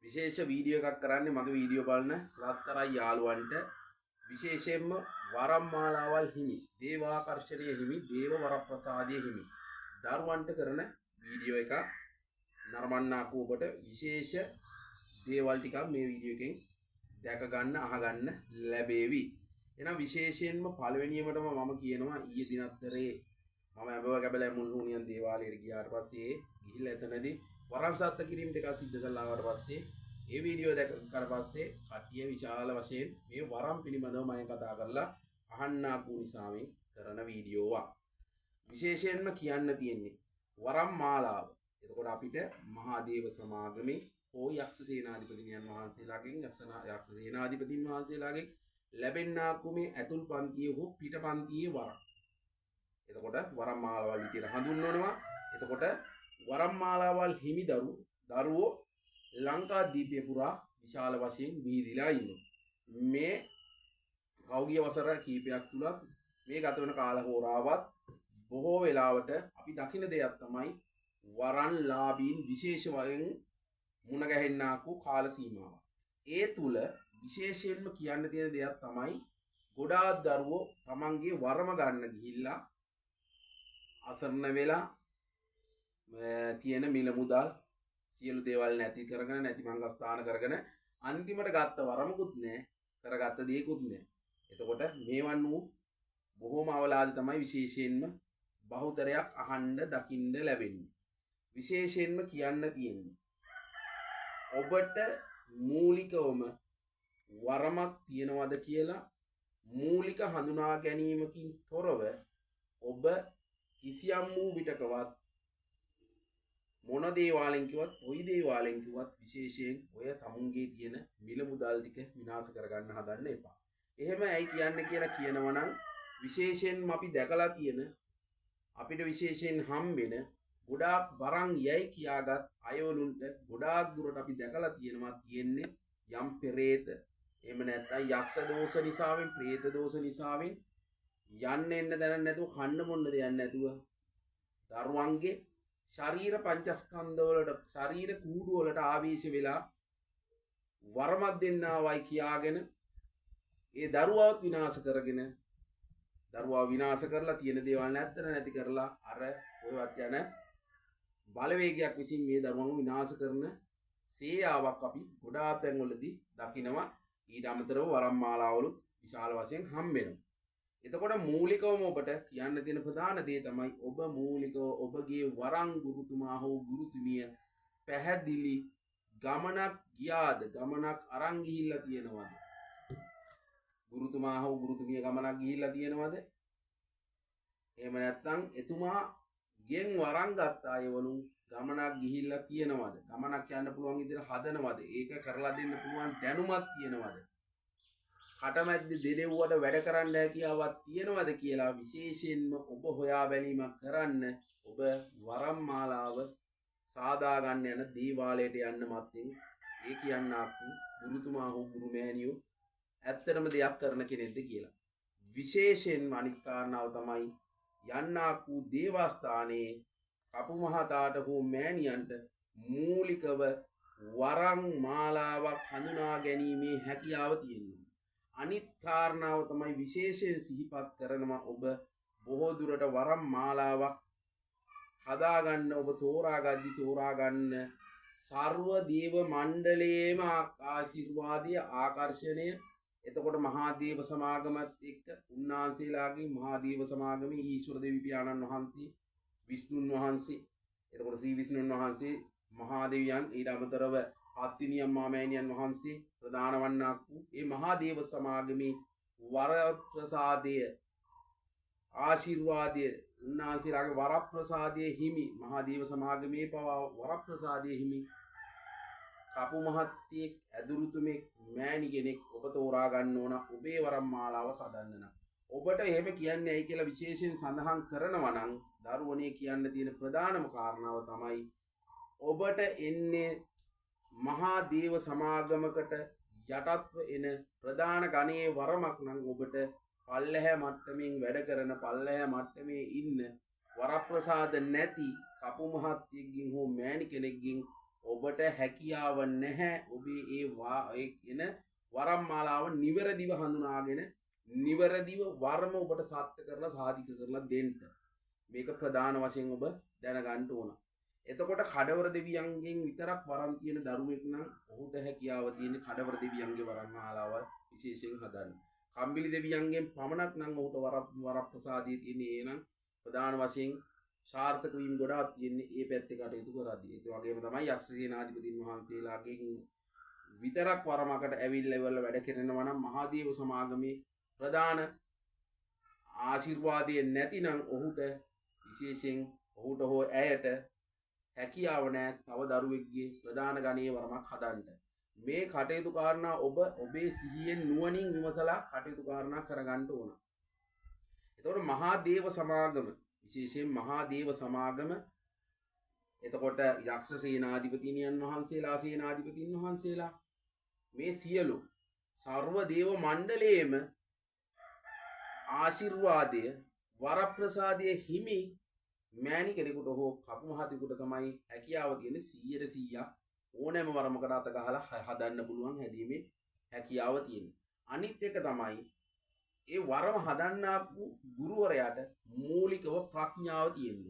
විශේෂ වීඩියෝ එකක් කරන්නේ මගේ වීඩියෝ බලන රත්තරන් යාළුවන්ට. විශේෂයෙන්ම වරම් මාලාවල් හිමි, දේවාකර්ෂණය හිමි, දේව වරප්‍රසාදය හිමි දරුවන්ට කරන වීඩියෝ එකක්. නරඹන්නාකු ඔබට විශේෂ දේවල් ටිකක් මේ වීඩියෝ එකෙන් දැක ගන්න අහගන්න ලැබේවි. එහෙනම් විශේෂයෙන්ම පළවෙනියමටම මම කියනවා, ඊයේ දිනත්තරේ මම ඇඹව කැබලෑ මුල්හුණියන් දේවාලයට ගියාට පස්සේ ගිහිල්ලා එතනදී වරම් සත්ත කිරීම ටිකක් සිද්ධ කරලා ආවට පස්සේ ඒ වීඩියෝ දැක්කට පස්සේ කට්ටිය විශාල වශයෙන් මේ වරම් පිළිබඳව මම කතා කරලා අහන්න ආපු නිසාවෙන් කරන වීඩියෝවක්. විශේෂයෙන්ම කියන්න තියෙන්නේ වරම් මාලාව. එතකොට අපිට මහා දේව සමාගමේ හෝ යක්ෂ සේනාධිපතිනියන් වහන්සේලාගෙන්, යක්ෂ සේනාධිපතින් වහන්සේලාගෙන් ලැබෙන්නාක් වූ මේ ඇතුල් පන්තියේ හෝ පිට පන්තියේ වරම්. එතකොට වරම් මාලාවල් විදියට හඳුන්වනවා. එතකොට වරම් මාලාවල් හිමි දරුවෝ ලංකාද්වීපය පුරා විශාල වශයෙන් විහිදිලා ඉන්නවා. මේ පහුගිය වසර කීපයක් තුලත් මේ ගත වෙන කාල හෝරාවත් බොහෝ වෙලාවට අපි දකින දෙයක් තමයි වරන් ලාභීන් විශේෂ වශයෙන් මුණ ගැහෙන්නාක් වූ කාල සීමාවක්. ඒ තුල විශේෂයෙන්ම කියන්න තියෙන දෙයක් තමයි ගොඩාක් දරුවෝ තමන්ගේ වරම ගන්න ගිහිල්ලා අසරණ වෙලා තියෙන මිල මුදල් සියලු දේවල් නැති කරගෙන, නැති මංගස්ථාන කරගෙන අන්තිමට ගත්ත වරමකුත් නෑ, කරගත්ත දේකුත් නෑ. එතකොට මේවන් වූ බොහෝම අවලාද තමයි විශේෂයෙන්ම බහුතරයක් අහන්න දකින්න ලැබෙන්නේ. විශේෂයෙන්ම කියන්න තියෙන්නේ ඔබට මූලිකවම වරමක් තියනවද කියලා මූලික හඳුනා ගැනීමකින් තොරව ඔබ කිසියම් වූ විටකවත් මොන දේවාලෙන් කිව්වත්, කොයි දේවාලෙන් කිව්වත් විශේෂයෙන් ඔය තමුන්ගේ තියෙන මිල මුදල් ටික විනාශ කරගන්න හදන්න එපා. එහෙම ඇයි කියන්නේ කියලා කියනවා නම්, විශේෂයෙන්ම අපි දැකලා තියෙන, අපිට විශේෂයෙන් හම්බෙන ගොඩාක් වරන් යැයි කියාගත් අයවලුන්ට ගොඩාක් දුරට අපි දැකලා තියෙනවා තියෙන්නේ යම් පෙරේත, එහෙම නැත්නම් යක්ෂ දෝෂ නිසාවෙන්, ප්‍රේත දෝෂ නිසාවෙන් යන්න එන්න දැනන්න නැතුව, කන්න බොන්න දෙයක් නැතුව දරුවන්ගේ ශරීර පංචස්කන්ධ වලට, ශරීර කූඩු වලට ආවේශ වෙලා වරමක් දෙන්න ආවයි කියාගෙන ඒ දරුවවත් විනාශ කරගෙන, දරුවා විනාශ කරලා තියෙන දේවල් නැත්තර නැති කරලා අර ඔයවත් යන බලවේගයක් විසින් මේ දරුවන්ව විනාශ කරන සේයාවක් අපි ගොඩාක් තැන්වලදී දකිනවා. ඊට අමතරව වරම් මාලාවලුත් විශාල වශයෙන් හම්බ වෙනවා. එතකොට මූලිකවම ඔබට කියන්න තියෙන ප්‍රධාන දේ තමයි ඔබ මූලිකව ඔබගේ වරන් ගුරුතුමා හෝ ගුරුතුමිය පැහැදිලි ගමනක් ගියාද, ගමනක් අරන් ගිහිල්ලා තියෙනවද, ගුරුතුමා හෝ ගුරුතුමිය ගමනක් ගිහිල්ලා තියෙනවද, එහෙම නැත්නම් එතුමා ගෙන් වරන් ගත්ත අයවලුන් ගමනක් ගිහිල්ලා තියෙනවද, ගමනක් යන්න පුළුවන් විදිහට හදනවද, ඒක කරලා දෙන්න පුළුවන් දැනුමක් තියෙනවද, කටමැද්ද දෙලෙව්වට වැඩ කරන්න හැකියාවක් තියෙනවද කියලා විශේෂයෙන්ම ඔබ හොයා බැලීමක් කරන්න. ඔබ වරම් මාලාව සාදා ගන්න යන දේවාලයට යන්න මත්තෙන් ඒ කියන්නාක් වූ ගුරුතුමා හෝ ගුරු මෑණියෝ ඇත්තටම දෙයක් කරන කෙනෙක්ද කියලා. විශේෂයෙන්ම අනිත් කාරණාව තමයි යන්නාක් වූ දේවස්ථානයේ කපු මහතාට හෝ මෑණියන්ට මූලිකව වරන් මාලාවක් හඳුනා ගැනීමේ හැකියාව තියෙනවා. අනිත් කාරණාව තමයි විශේෂයෙන් සිහිපත් කරනවා, ඔබ බොහෝ දුරට වරම් මාලාවක් හදාගන්න ඔබ තෝරාගද්දි තෝරාගන්න සර්ව දේව මණ්ඩලයේම ආශිර්වාදය, ආකර්ෂණය. එතකොට මහා දේව සමාගමත් එක්ක උන්වහන්සේලාගේ මහා දේව සමාගමේ ඊශ්වර දෙවි පියාණන් වහන්සේ, විෂ්ණුන් වහන්සේ, එතකොට ශ්‍රී විෂ්ණුන් වහන්සේ, මහා දෙවියන්, ඊට අමතරව පත්තිනි අම්මා මෑණියන් වහන්සේ ප්‍රධාන වන්නාක් වූ ඒ මහා දේව සමාගමේ වරප්‍රසාදය, ආශිර්වාදය, උන්වහන්සේලාගේ වරප්‍රසාදය හිමි, මහා දේව සමාගමේ පවා වරප්‍රසාදය හිමි කපු මහත්තයෙක්, ඇදුරුතුමෙක්, මෑණි කෙනෙක් ඔබ තෝරා ගන්න ඕන ඔබේ වරම් මාලාව සදන්න නම්. ඔබට එහෙම කියන්නේ ඇයි කියලා විශේෂයෙන් සඳහන් කරනවා නම්, දරුවනේ කියන්න තියෙන ප්‍රධානම කාරණාව තමයි ඔබට එන්නේ මහා දේව සමාගමකට යටත්ව එන ප්‍රධාන ගණයේ වරමක් නම්, ඔබට පල්ලැහැ මට්ටමින් වැඩ කරන, පල්ලැහැ මට්ටමේ ඉන්න වරප්‍රසාද නැති කපු මහත්තයෙක්ගෙන් හෝ මෑණි කෙනෙක්ගෙන් ඔබට හැකියාව නැහැ ඔබේ ඒ එන වරම් මාලාව නිවැරදිව හඳුනාගෙන නිවැරදිව වරම ඔබට සත්‍ය කරලා සාධික කරලා දෙන්න. මේක ප්‍රධාන වශයෙන් ඔබ දැනගන්න ඕන. එතකොට කඩවර දෙවියන්ගෙන් විතරක් වරම් තියෙන දරුවෙක් නම් ඔහුට හැකියාව තියෙන කඩවර දෙවියන්ගේ වරම් මාලාව විශේෂයෙන් හදන්න. කම්බිලි දෙවියන්ගෙන් පමණක් නම් ඔහුට වරප්‍රසාදය තියෙන්නේ. ඒ නම් ප්‍රධාන වශයෙන් සාර්ථක වීම ගොඩාක් තියෙන්නේ ඒ පැත්තේ කටයුතු කරද්දී. ඒ වගේම තමයි යක්ෂ සේනාධිපතින් වහන්සේලාගෙන් විතරක් වරමකට ඇවිල්ලා ඉවරලා වැඩ කරනවා නම් මහාදේව සමාගමේ ප්‍රධාන ආශිර්වාදය නැතිනම් ඔහුට විශේෂයෙන් ඔහුට හෝ ඇයට හැකියාව නෑ තව දරුවෙක්ගේ ප්‍රධාන ගණයේ වරමක් හදන්න. මේ කටයුතු කාරණා ඔබ ඔබේ සිහියෙන් නුවණින් විමසලා කටයුතු කාරණා කරගන්න ඕන. එතකොට මහා දේව සමාගම විශේෂයෙන් මහා දේව සමාගම, එතකොට යක්ෂ සේනාධිපතිනියන් වහන්සේලා, සේනාධිපතින් වහන්සේලා, මේ සියලු සර්ව දේව මණ්ඩලයේම ආශිර්වාදය වරප්‍රසාදය හිමි මෑණි කෙනෙකුට හෝ කපු මහතෙකුට තමයි හැකියාව තියෙන්නේ 100%ක් ඕනෑම වරමකට අත ගහලා හදන්න පුළුවන් හැදීමේ හැකියාව තියෙන්නේ. අනිත් එක තමයි ඒ වරම හදන්නාපු ගුරුවරයාට මූලිකව ප්‍රඥාව තියෙන්න.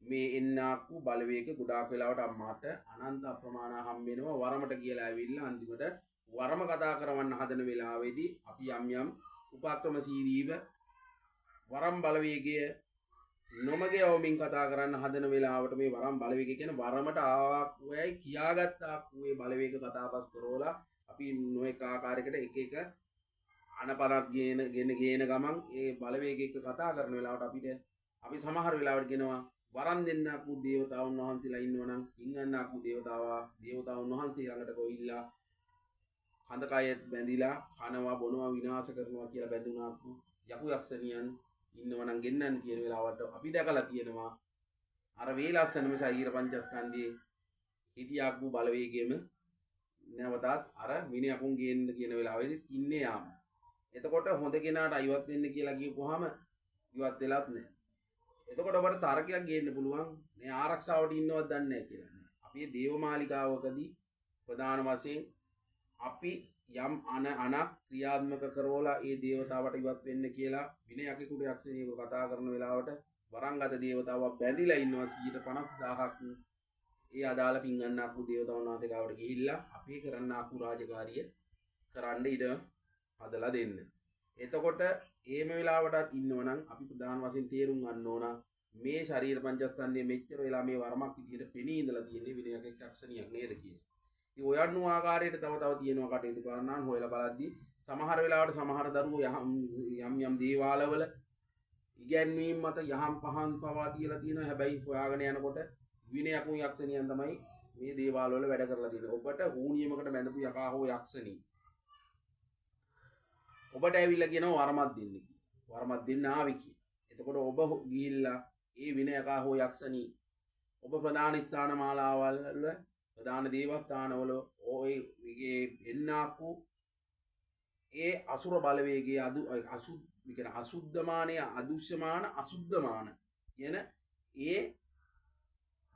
මේ එන්නාකු බලවේග ගොඩාක් වෙලාවට අම්මාට අනන්ත අප්‍රමාණ හම් වෙනවා. වරමට කියලා ඇවිල්ලා අන්තිමට වරම කතා කරවන්න හදන වෙලාවේදී අපි යම් යම් උපක්‍රමශීලීව වරම් බලවේගය නොමග යවමින් කතා කරන්න හදන වෙලාවට මේ වරම් බලවේගය කියන වරමට ආවක් ඔයයි කියාගත්තාක් ඒ බලවේග කතාබස් කරවලා අපි නොඑක ආකාරයකට එක එක අනපනත් ගේන ගෙන ගේන ගමන් ඒ බලවේග එක්ක කතා කරන වෙලාවට අපි සමහර වෙලාවට කියනවා වරන් දෙන්නාකු දේවතාවුන් වහන්සේලා ඉන්නවා නම් හිඟන්නාකු දේවතාවුන් වහන්සේ ළඟට ගොයිලා කඳකය බැඳිලා කනවා බොනවා විනාශ කරනවා කියලා බැඳුනාකු යකු යක්ෂණියන් ඉන්නවා නම් ගෙන්නන්න කියන වෙලාවට අපි දැකලා තියෙනවා අර වේලස්සනම ශරීර පංචස්කන්ධයේ හිටියාකු බලවේගයම නැවතත් අර විනය යකුන් ගේන්න කියන වෙලාවෙදි ඉන්නේ යාම. එතකොට හොඳ කෙනාට අයිවත් වෙන්න කියලා කියපුවාම ඉවත් වෙලත් නෑ. එතකොට ඔබට තර්කයක් ගේන්න පුළුවන් මේ ආරක්ෂාවට ඉන්නවද දන්නේ නැහැ කියලා. අපි දේවමාලිකාවකදී ප්‍රධාන වශයෙන් අපි යම් අනක් ක්‍රියාත්මක කරවලා ඒ දේවතාවට ඉවත් වෙන්න කියලා විනය යකෙකුට යක්ෂණියෙකු කතා කරන වෙලාවට වරංගත දේවතාවක් බැඳිලා ඉන්නවා 150,000ක් ඒ අදාළ පින්ගන්නාකු දේවතාවුන් වහන්සේ ගාවට ගිහිල්ලා අපි කරන්නාකු රාජකාරිය කරන්න ඉඩ හදලා දෙන්න. එතකොට එහෙම වෙලාවටත් ඉන්නවනම් අපි ප්‍රධාන වශයෙන් තේරුම් ගන්න ඕන මේ ශරීර පංචස්කන්ධයේ මෙච්චර වෙලා මේ වරමක් විදියට පෙනී ඉඳලා තියෙන්නේ විනය යකෙක් යක්ෂණියක් නේද කියලා. ඉතින් ඔය අනුව ආකාරයට තව තව තියෙනවා කටයුතු කරන්නාන් හොයලා බලද්දී සමහර වෙලාවට සමහර දරුවෝ යම් යම් දේවාලවල ඉගැන්වීම් මත යහම් පහන් පවා තියලා තියෙනවා. හැබැයි හොයාගෙන යනකොට විනය යකුන් යක්ෂණියන් තමයි මේ දේවාලවල වැඩ කරලා තියෙන්නේ. ඔබට හූනියමකට බැඳපු යකා හෝ යක්ෂණී ඔබට ඇවිල්ලා කියනවා වරමක් දෙන්න කියලා. වරමක් දෙන්න ආවේ කියලා. එතකොට ඔබ ගිහිල්ලා ඒ විනය යකා හෝ යක්ෂණී ඔබ ප්‍රධාන ස්ථාන මාලාවල් වල ප්‍රධාන දේවස්ථානවල ඔය එන්නාකු ඒ අසුර බලවේගයේ අසුද්ධමානය අදුෂ්‍යමාන අසුද්ධමාන කියන ඒ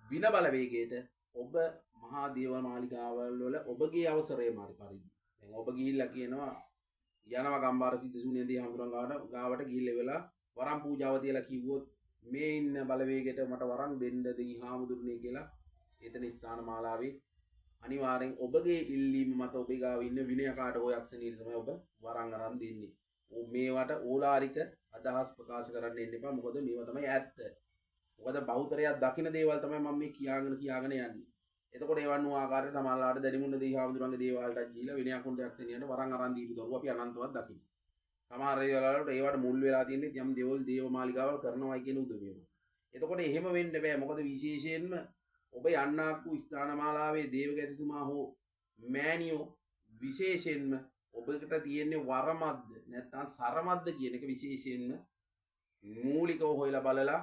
වින බලවේගයට ඔබ මහා දේව මාලිගාවල් වල ඔබගේ අවසරය මාරි පරිදි දැන් ඔබ ගිහිල්ලා කියනවා යනවා ගම්බාර සිද්ධ ශූන්‍යදී හඳුරන් ගාවට ගිහිල්ලා වෙලා වරම් පූජාව තියලා කිව්වොත් මේ ඉන්න බලවේගයට මට වරම් දෙන්න දෙයි හාමුදුරනේ කියලා එතන ස්ථාන මාලාවේ අනිවාර්යෙන් ඔබගේ ඉල්ලීම මත ඔබේ ගාව ඉන්න විනය කාට හෝ යක්ෂණීට තමයි ඔබ වරන් අරන් දෙන්නේ. මේවට ඕලාරික අදහස් ප්‍රකාශ කරන්න එන්න එපා. මොකද මේවා තමයි ඇත්ත. මොකද බහුතරයක් දකින දේවල් තමයි මම මේ කියාගෙන කියාගෙන යන්නේ. එතකොට ඒවන් වූ ආකාරයට තමන්ලාට දැඩිමුණ දෙවි හාමුදුරන්ගේ දේවාලටත් ගිහිලා විනය කුණ්ඩ යක්ෂණියට වරන් අරන් දීපු දරුවෝ අපි අනන්තවත් දකිනවා. සමහර වෙලාවලට ඒවට මුල් වෙලා තියෙන්නේ යම් දේවල් දේව මාලිගාවල් කරනවායි කියන උදවියම. එතකොට එහෙම වෙන්න බෑ. මොකද විශේෂයෙන්ම ඔබ යන්නාක් වූ ස්ථානමාලාවේ දේවගැතිතුමා හෝ මෑණියෝ විශේෂයෙන්ම ඔබට තියෙන්නේ වරමක්ද නැත්නම් සරමක්ද කියන එක විශේෂයෙන්ම මූලිකව හොයලා බලලා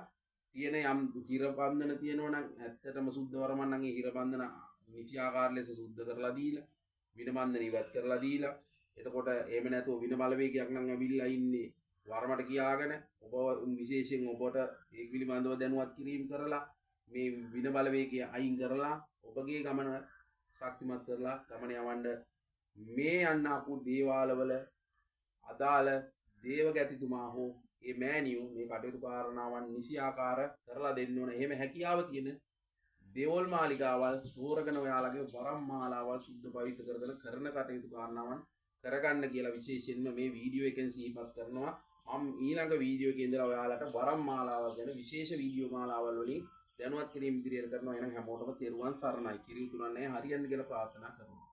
තියෙන යම් හිරබන්ධන තියෙනවා නම් ඇත්තටම සුද්ධ වරමක් නම් ඒ හිරබන්ධන නිසි ආකාර ලෙස සුද්ධ කරලා දීලා වින බන්ධන ඉවත් කරලා දීලා එතකොට එහෙම නැතුව වින බලවේගයක් නම් ඇවිල්ලා ඉන්නේ වරමට කියාගෙන ඔබ විශේෂයෙන් ඔබට ඒ පිළිබඳව දැනුවත් කිරීම කරලා මේ වින බලවේගය අයින් කරලා ඔබගේ ගමන ශක්තිමත් කරලා ගමන යවන්න මේ යන්නාකු දේවාලවල අදාළ දේව ගැතිතුමා හෝ ඒ මෑණියෝ මේ කටයුතු කාරණාවන් නිසි ආකාර කරලා දෙන්න ඕන. එහෙම හැකියාව තියෙන දෙවොල් මාලිගාවල් තෝරගෙන ඔයාලගේ වරම් මාලාවල් සුද්ධ පවිත්‍ර කරගෙන කරන කටයුතු කාරණාවන් කරගන්න කියලා විශේෂයෙන්ම මේ වීඩියෝ එකෙන් සිහිපත් කරනවා. මම ඊළඟ වීඩියෝ එකේ ඉඳලා ඔයාලට වරම් මාලාවල් ගැන විශේෂ වීඩියෝ මාලාවල් වලින් දැනුවත් කිරීම ඉදිරියට කරනවා. එහෙනම් හැමෝටම තෙරුවන් සරණයි. කිරි උතුරන්නේ හරියන්න කියලා ප්‍රාර්ථනා කරනවා.